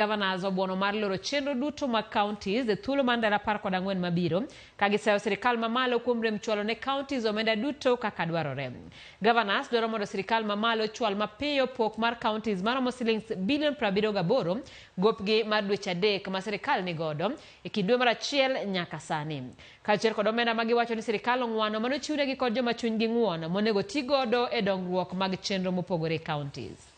Governors obuono mar loro chenro duto mag counties e thuolo mar ndalo 14 mabiro ka gisayo sirikal mamalo kuom rem chwalo ne counties omenda duto kaka dwarore. Governors dwaro mondo sirikal mamalo chwal mapiyo pok mar counties maromo silings bilion 78 gopgi mar dweche 3 ma sirikal nigodo e kind dwe mar achiel nyaka sani. Kaachiel kod omenda ma giwacho ni sirikal ong'wano manochiwnegi kod joma chunygi ng'won monego ti godo e dongruok mag chenro mopogore e counties.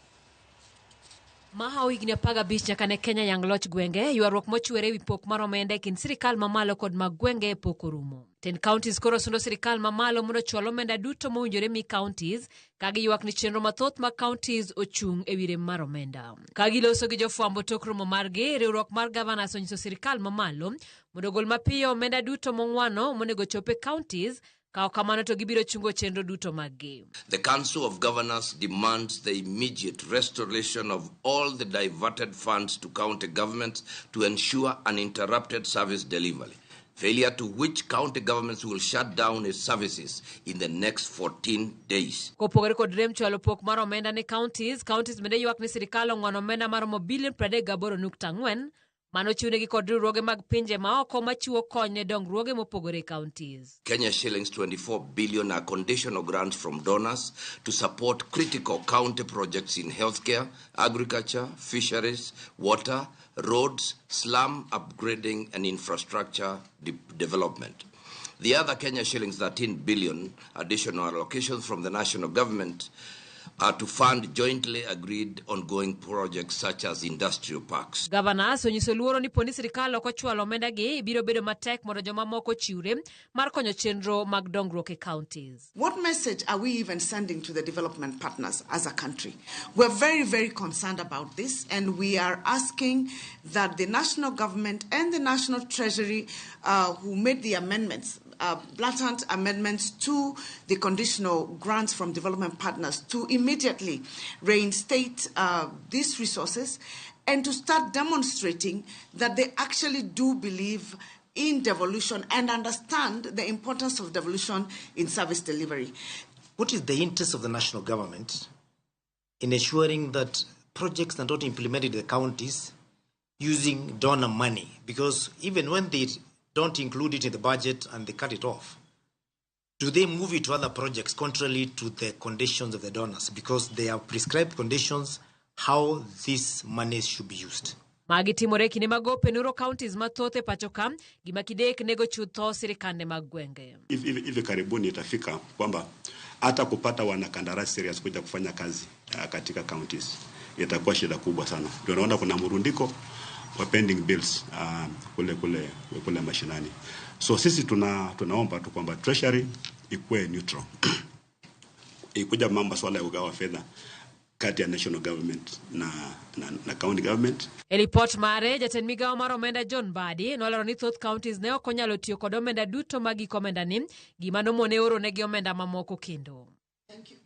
Mahawo higni 15 nyaka ne Kenya yang loch gwenge, ywaruok mochwere ewi pok mar omenda e kind sirikal mamalo kod mag gwenge pok orumo. Tend counties koro sundo sirikal mamalo mondo ochwal omenda duto mowinjore mi counties ka giywak ni chenro mathoth mag counties ochung' ewi rem mar omenda. Ka giloso gi jofwambo tok romo margi, riwruok mar governors onyiso sirikal mamalo mondo ogol mapiyo omenda duto mong'wano monego ochop e counties. Ka ok kamano to gibiro chungo chenro duto maggi. The Council of Governors demands the immediate restoration of all the diverted funds to county governments to ensure uninterrupted service delivery, failure to which county governments will shut down its services in the next 14 days. Kopogore kod rem chwalo pok mar omenda ne counties, counties bende ywak ni sirikal ong'wano omenda maromo bilion 38.4 mano ochiwnegi kod riwruoge mag pinje maoko machiwo kony ne dongruoge mopogore e counties. Kenya shillings 24 billion are conditional grants from donors to support critical county projects in healthcare, agriculture, fisheries, water, roads, slum upgrading and infrastructure development. The other Kenya shillings 13 billion additional allocations from the national government are to fund jointly agreed ongoing projects such as industrial parks. Governors onyiso luoro ni poni sirikal ok ochwalo omenda gi, biro bedo matek mondo jomamoko ochiwre mar konyo chenro mag dongruok e counties. What message are we even sending to the development partners as a country? We're very, very concerned about this, and we are asking that the national government and the national treasury, who made the amendments, blatant amendments to the conditional grants from development partners, to immediately reinstate these resources and to start demonstrating that they actually do believe in devolution and understand the importance of devolution in service delivery. What is the interest of the national government in ensuring that projects are not implemented in the counties using donor money? Because even when they don't include it in the budget and they cut it off, do they move it to other projects contrary to the conditions of the donors? Because they have prescribed conditions how this money should be used. Magi timore kinde mag gope nuro counties mathoth e pacho ka, gima kidek nego chutho sirikande mag gwenge. Hivi karibuni itafika kwamba hata kupata wanakandarasi serious kuja kufanya kazi katika counties itakuwa shida kubwa sana. Ndio naona kuna mrundiko wa pending bills kule mashinani. So sisi tunaomba tu kwamba treasury ikuwe neutral. Ikuja mambo swala ya kugawa fedha kati ya national government na county government. E ripot mare, jatend migawo mar omenda John Mbadi nolero ni thoth counties ne ok onyalo tiyo kod omenda duto mag giko omenda ni, gima nomone oro negi omenda mamoko kendo. Thank you.